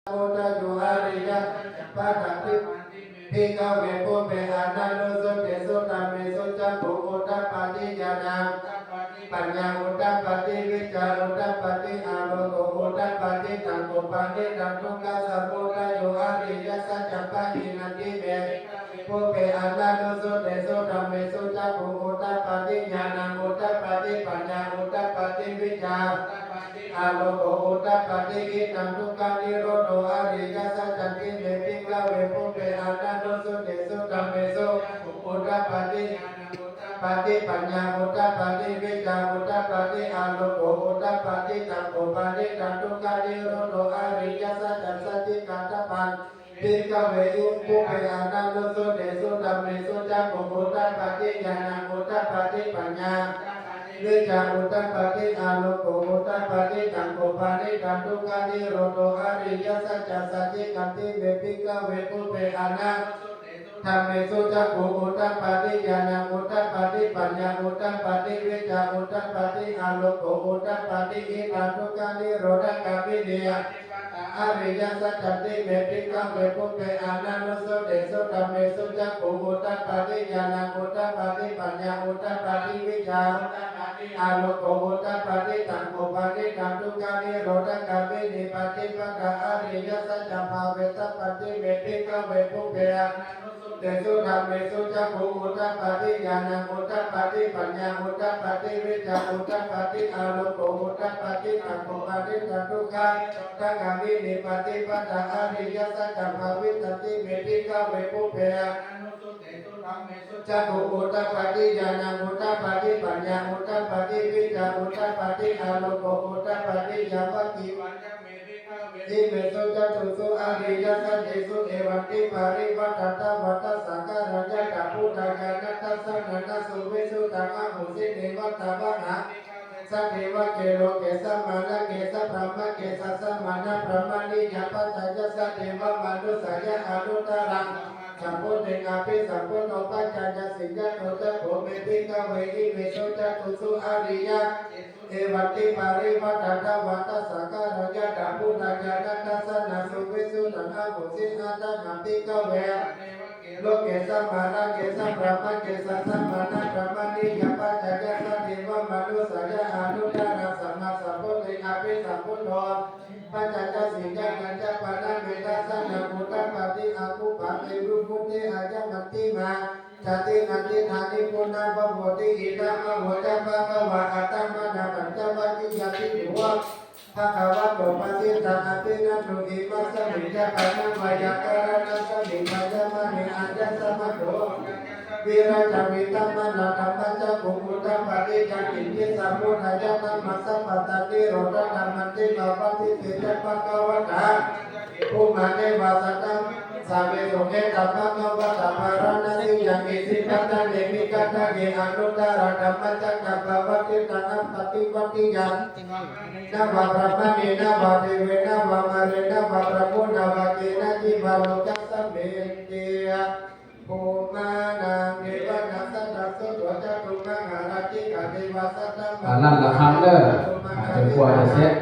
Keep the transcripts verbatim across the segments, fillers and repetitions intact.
Samudāyo ariyasaccaṃ pahātabbanti me bhikkhave pubbe ananussutesu dhammesu cakkhuṃ udapādi ñāṇaṃ udapādi paññā udapādi vijjā udapādi āloko udapādi. Taṃ kho panidaṃ dukkhasamudāyo ariyasaccaṃ pahīnanti me bhikkhave pubbe ananussutesu dhammesu cakkhuṃ udapādi ñāṇaṃ udapādi paññā udapādi vijjā udapādi āloko udapādi. Idaṃ dukkhanirodho ariyasaccanti me bhikkhave pubbe ananussutesu dhammesu udapādi ñāṇaṃ udapādi paññā udapādi vijjā udapādi āloko udapādi. Taṃ kho panidaṃ dukkhanirodho ariyasaccaṃ sacchikātabbaṃ bhikkhave pubbe ananussutesu dhammesu cakkhuṃ udapādi ñāṇaṃ udapādi paññā udapādi vijjā udapādi āloko udapādi. Taṃ kho panidaṃ dukkhanirodho ariyasaccaṃ sacchikanti me bhikkhave pubbe ananussutesu dhammesu cakkhuṃ udapādi ñāṇaṃ udapādi paññā udapādi vijjā udapādi āloko udapādi. Idaṃ dukkhanirodhagāminī paṭipadā ariyasaccanti me bhikkhave pubbe ananussutesu dhammesu cakkhuṃ udapādi ñāṇaṃ udapādi paññā udapādi vijjā udapādi āloko udapādi. Taṃ kho panidaṃ dukkhanirodhagāminī paṭipadā ariyasaccaṃ bhāvetabbanti me bhikkhave pubbe ananussutesu dhammesu cakkhuṃ udapādi ñāṇaṃ udapādi paññā udapādi vijjā udapādi āloko udapādi. Taṃ kho panidaṃ dukkhanirodhagāminī paṭipadā ariyasaccaṃ bhāvitanti me bhikkhave pubbe ananussutesu dhammesu cakkhuṃ udapādi ñāṇaṃ udapādi paññā udapādi vijjā udapādi āloko udapādi. Yāvakīvañca me bhikkhave imesu catūsu ariyasaccesu evantiparivaṭṭaṃ dvādasākāraṃ yathābhūtaṃ ñāṇadassanaṃ na suvisuddhaṃ ahosi, neva tāvāhaṃ sadevake loke samārake sabrahmake sassamaṇabrāhmaṇiyā pajāya sadevamanussāya anuttaraṃ sammāsambodhiṃ abhisambuddho paccaññāsiṃ. Yato ca kho me bhikkhave imesu catūsu ariyasaccesu evantiparivaṭṭaṃ dvādasākāraṃ yathābhūtaṃ ñāṇadassanaṃ suvisuddhaṃ ahosi, attahaṃ bhikkhave sadevake loke samārake sabrahmake sassamaṇabrāhmaṇiyā pajāya sadevamanussāya anuttaraṃ sammāsambodhiṃ abhisambuddho paccaññāsiṃ. Yānañca pana me dassanaṃ udapādi akuppā me vimutti ayamantimā jāti natthidāni punabbhavoti. Idamavoca bhagavā. Attamanā pañcavaggiyā bhikkhū bhagavato bhāsitaṃ abhinanduṃ. Imasmiñca pana veyyākaraṇasmiṃ bhaññamāne āyasmato virājaṃ vītamalaṃ dhammacakkhuṃ udapādi. Yaṅkiñci samudayadhammaṃ sabbantaṃ nirodhadhammanti. Pavattite ca bhagavatā bhummā devā saddamanussāvesuṃ etambhagavatā bārāṇasiyaṃ isipatane migadāye anuttaraṃ dhammacakkaṃ pavattitaṃ appaṭivattiyaṃ brāhmaṇena vā brāhmaṇena vā devena vā mārena vā brahmunā vā kenaci vā lokasminti. Bhummānaṃ devānaṃ saddaṃ sutvā catumaharājikā devā saddamanussāvesuṃ. อันนั้นละครั้งเด้อ จนกว่าจะเสร็จ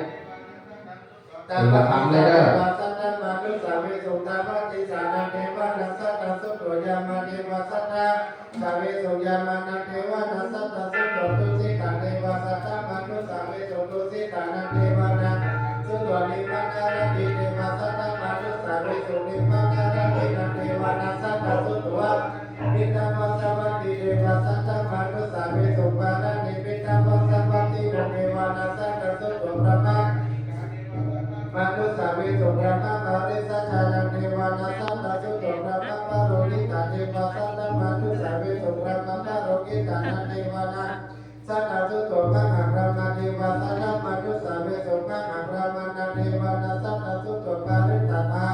ตีละครั้งเลยเด้อ devā saddamanussāvesuṃ. Tāvatiṃsānaṃ devānaṃ saddaṃ sutvā yāmā devā saddamanussāvesuṃ. Yāmānaṃ devānaṃ saddaṃ sutvā tusitā devā saddamanussāvesuṃ. Tusitānaṃ devānaṃ sutvā nimmānaratī devā saddamanussāvesuṃ. Nimmānaratīnaṃ devānaṃ saddaṃ sutvā paranimmitavasavattī devā saddamanussāvesuṃ. Paranimmitavasavattīnaṃ devānaṃ saddaṃ sutvā brahmā manussāvesuṃ. Brahmapārisajjānaṃ devānaṃ saddaṃ sutvā brahmapurohitā devā saddamanussāvesuṃ. Brahmapurohitānaṃ devānaṃ saddaṃ sutvā mahābrahmā devā saddamanussāvesuṃ. Mahābrahmānaṃ devānaṃ saddaṃ sutvā parittābhā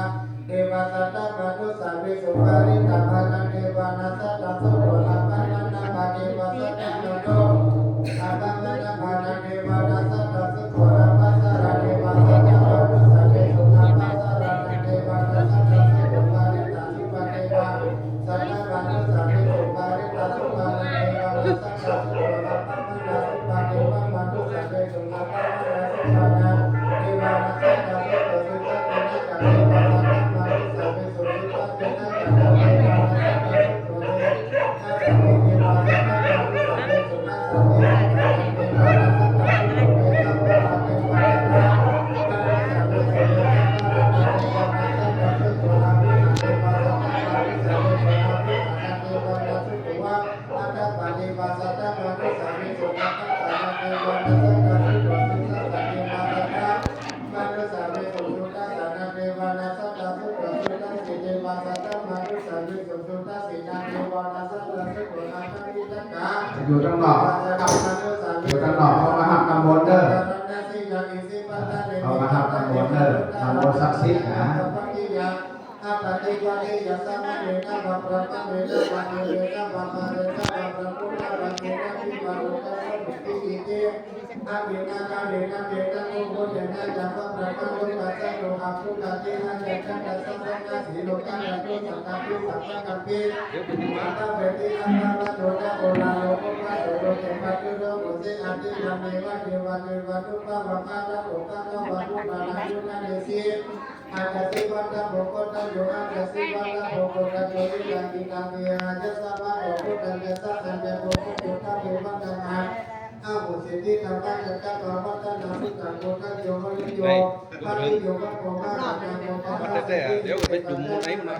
devā saddamanussāvesuṃ. Parittābhānaṃ devānaṃ saddaṃ sutvā appamāṇābhā devā saddamanu appamāṇābhānaṃ devānaṃ saddaṃ sutvā ābhassarā devā saddamanussāvesuṃ. Ābhassarānaṃ devānaṃ saddaṃ sutvā parittābhā devā saddamanussāvesuṃ. Parittābhānaṃ devānaṃ saddaṃ sutvā appamāṇābhā devā manussāvesuṃ. Appamāṇābhānaṃ devānaṃ saddaṃ sutvā อยู่ทางนอก อยู่ทางนอก เขามาฮับน้ำมนต์เด้อ เขามาฮับน้ำมนต์เด้อ น้ำมนต์ศักดิ์สิทธิ์นะ Appaṭivattiya samaṇena vā brāhmaṇena vā devena vā mārena vā brahmunā vā kenaci vā lokasminti iti. Abhinākārena tena muhuttena yāva brahmalokā saddo abbhuggacchi. Ayañca dasasahassī lokadhātu saṅkampi sampakampi. Ātapeti appamāṇo na koḷāhalo obhāso loke pāturahosi. Adhikameva devā devānubalavā tato bhagavā kumāraṃ yughaṃ nesi. Aññāsi vata bhagavato, aññāsi vata bhagavato, idaṃ itaṃ tiyāya sāvakaṃ buddhāya sāsanaṃ, buddho buddhaṃ pevakantaṃ, ahosīti dhammacakkappavattanasuttaṃ, buddhañca viya yo bhāviyo bhagavā mahānāmo mahāsāsakī. มาแต่ๆ เดี๋ยวไปจุ่มหมู่ไหนมา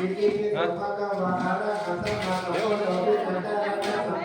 Itipi so bhagavā arahaṃ sammāsambuddho vijjācaraṇasampan